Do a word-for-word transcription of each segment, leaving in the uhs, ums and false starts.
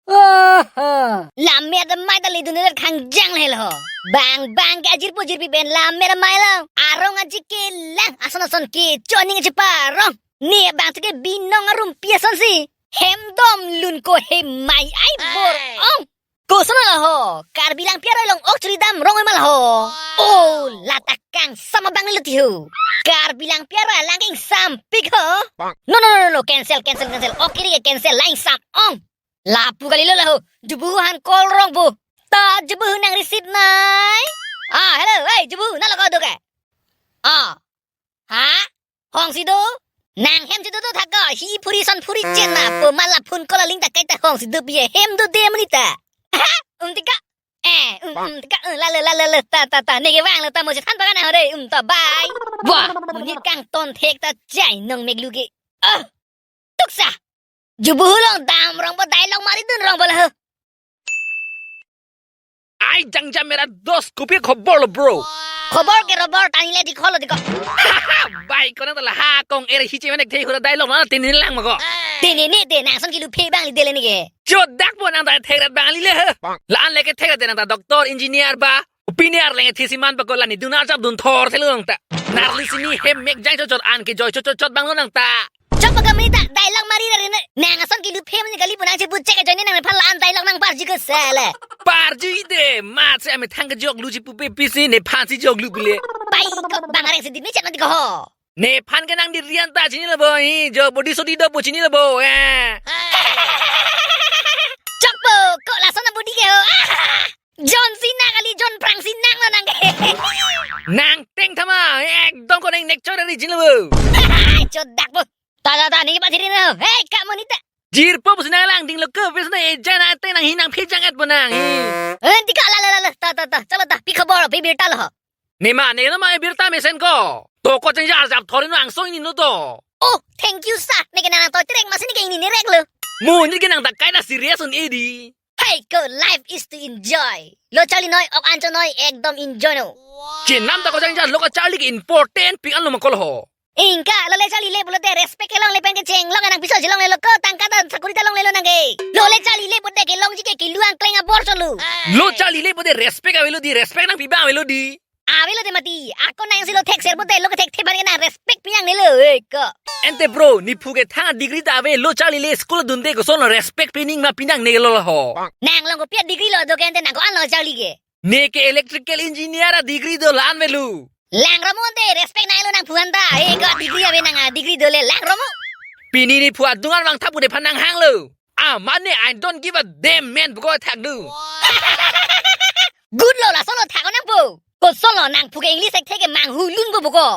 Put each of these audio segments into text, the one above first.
Oho. Lammet amei ta ledun-et khangjang le ho. Bang bang ke ajirpo jirpi pen lammet amei lo. Arong aji kelang, ason ason kecho aning aji parong. Ne bang tu ke binong arumpi asonsi. Hem dom lun ko hem mai ai bor ong. Koson lo ho, Karbi Langpi aroi along ok churi dam rong oi ma lo ho. Oh, lata kangsam abang lo ti ho. Karbi Langpi aroi alang kengsampik ho. No, no, no, no, cancel, cancel, cancel. Ok kiri ke cancel, langsam ong. Lapu kali lo la ho. Jubu han call rong po. Ta jubu nang receive nai. Ah, hello, hey, jubu, nalo ko do ke? Ah. Ha? Hongsi do? Nang hem si do do thak ko, hi phuri son phuri chen ma, po ma la phone call aling ta kaita hongsi do pi hem do de monit ta. Ha? Um tika. Eh, um, um tika, um, la la la la la, ta ta ta, neke vang lo ta mo si than pakan ho de, um ta bye. Wah, monit kangton thek ta chai nong mek lu ke. Ah. Tuksa. Jubu along dam rong po, dialogue mari dun rong po la ho. Ai jangja mera dos, kopi khobor lo bro? Khobor ke robor, tani le dik holo dik ko. Bai ko nang ta la ha kong er hiche manek thei hura dialogue na tini lang ma ko. Tini ni te nang son kilu phe bang li dele ni ke. Chodak po nang ta thek rat bang li le he. La an le ke thek rat nang ta doctor, engineer ba. Pini arleng thesi man pa ko la ni dun arjap dun thor thelo nang ta. Narli sini hem mek jang chot chot an ke joy chot chot chot bang lo nang ta. Chok pa kami ta dialogue mari ra ri ne. Nang ason kilu phe mani kali pu nang chebut chek ajoine nang nephan la an dialogue nang parji ko sele. Parji de, mat se amethang kejok lu chipupe pisi nephan si jok lu pile. Pai ko bang areng si dip ni chet nanti ko ho. Nephan ke nang di rian ta chini lo bo hi, jo body sodi do po chini lo bo, eh. Chok po, ko lason a body ke ho. John Cena kali, John Prang Cena lo nang ke. Nang teng thama, ekdom ko nang nek chore ri jin lo bo. Chodak po. Ta ta ta, ni pa thiri na. Hey, ka monit ta. Jirpo pusi nang lang ding lo ke, pes na eja na teng nang hi nang phe jang-et po nang hi. Eh, tika la la la la, ta ta ta, chalo ta, pi khobor, pi birta lo ho. Nema, ne nama e birta mesen ko. To ko chengja arjap thori no angsong ini no to. Oh, thank you sir. Neke nang to tirek masi neke ini ni rek lo. Mo ini ke nang ta kaita serious un edi. Hey ko, life is to enjoy. Lo charli noi, ok ancho noi, ekdom enjoy no. Chenam ta ko chengja lo ka charli ke important pik an lo ma ko lo ho. Ingka, lo le charli le pulote respect kelongle pen ke chenglong nang piso chelongle lo ko, tangka ta sakuri ta longle lo nang ke. Lo le charli le pulote kelongji ke kilu angkleng abor cholo. Lo charli le pulote respect avelo di, respect nangpi bang avelo di. Avelo de mati, ako nang si lo thek ser pulote lo ke thekthe aphan ke nang respect pi nangne lo, eh ko. Ante bro, nephu ke thang degree ta ave, lo charli le school dunde koson lo respect pi ning ma pi nangne lo ho. Nang along kopi a degree lo do ke ante nang ko-an lo charli ke. Neke electrical engineer a degree do la-an avelo. Lang ro mo ante, respect nai lo nangphu aphan ta. Eh ko degree ave nang a degree do le lang ro mo. Pini nephu adung an vang thap pu nephan nang hang lo. Ah, mane I don't give a damn man pu ko thak do. Good lo, lason lo thak nang po. Koson lo nangphu ke English thekthe ke manghulun po pu ko.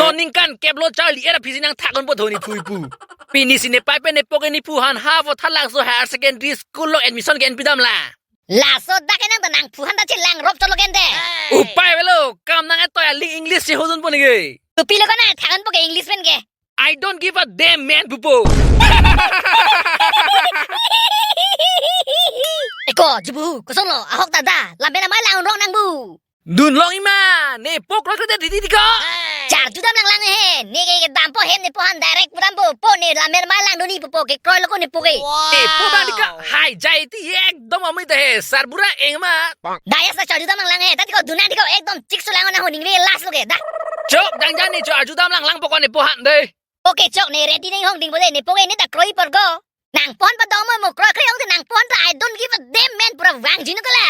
Non ningkan kep lo charli era phisi nang thak po tho nephu ipu. Pini si nepai pen nepo ke nephu aphan ha vo thalangso higher secondary school lo admission ke enpi dam la. Laso dak enang ta nangphu aphan ta chelang rop cholo kente. Upai avelo, kam nang etoi aling English si hodun po neke. Kopi lo ko na thangan po ke English pen ke. I don't give a damn man pupo. Eko, jubu, koson lo, ahok ta da, lampen amei lang rong nang bu. Dun long ima, nepo kroi kroi ta didi di ko. Charju dam lang lang he, neke ke dam po hem nepo aphan direct pu dam po, po ne lampen amei lang duni pupo ke kroi lo ko nepo ke. Nepo dam di ko, hai jai ti ekdom amei ta he, sarbura eng ma. Daya sa charju dam lang lang he, tati ko dun nang di ko ekdom chik su lang na ho ningve last lo ke, da. Chok, jangja ne chok, arju dam lang lang po ko nepo aphan de. Okay, chok ne ready nang hong ding po de, nepo ke ne ta kroi apor ko. Nangpon pa dong mo mo kroi kroi hong de nangpon ta, I don't give a damn man pura vangji no ko la.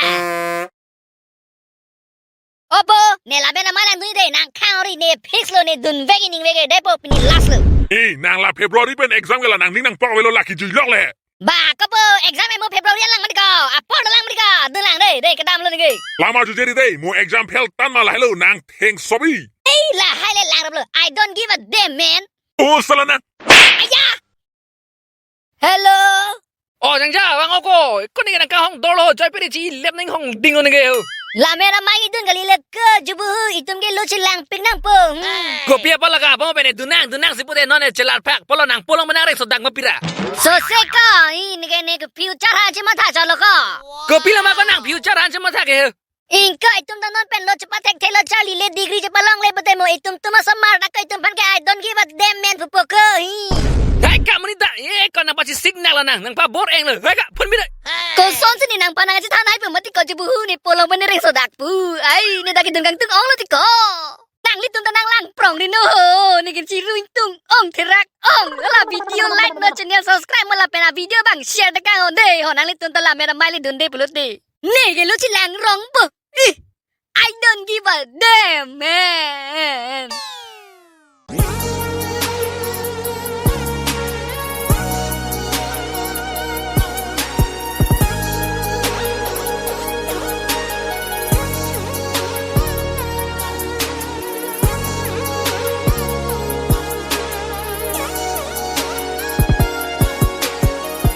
Opo, ne lapen amei lang duni de, nang khang ori ne fix lo ne dun vek ining vek de po pini last lo. Eh, nang la February pen exam ke la nangning nangpok avelo la kijui lok le. Ba, kopo exam e mo February lang mati ko, apor lang mati ko, dun lang de, de kedam lo neke. Lama jujeri de, mo exam fail tan ma lahelo nang theng sobi. Eh, lahai le lang rop lo, I don't give a damn man. Oh, salana. Aya! Hello. Oh, jangja, vang oko. Ko neke nang kahong dolo, joy peri chi lep nang hong ding neke ho. Lamera mai dun kali le ke jubu hu, itum ke lo chelang pik nang po. Hmm. Kopi apa laga, apa mo pene dun nang, dun nang si pude non e chelar phak, polo nang polong menang rek sodak ma pira. So se ko, i neke neke future aphan chematha cholo ko. Kopi lama ko nang future aphan chematha ke. Ingko itum ta non pen lo chepathekthelo, charli le degree chepalongle pute mo, itum tum asomar ta ko itum aphan ke I don't give a damn man pupo ko hi. Hai kamonit ta, e ko nangpachi signal nang, nangpabor-englo. Hai ka, phone bida. Kosonsi ne nangphan nangchethan hai pu mati ko chebuhu ne polo mene reng sodak pu. Ai, ne ta kedun kangtung onglo ti ko. Nanglitum ta nang langprong ri no ho, ne ke chiru ingtung ong therak ong. La video like non, channel subscribe non, lapen a video abang share ta kang on de ho, nanglitum ta la mera maili dunde pulote. Ne ke lo chelangrong po. Ih, I don't give a damn, man.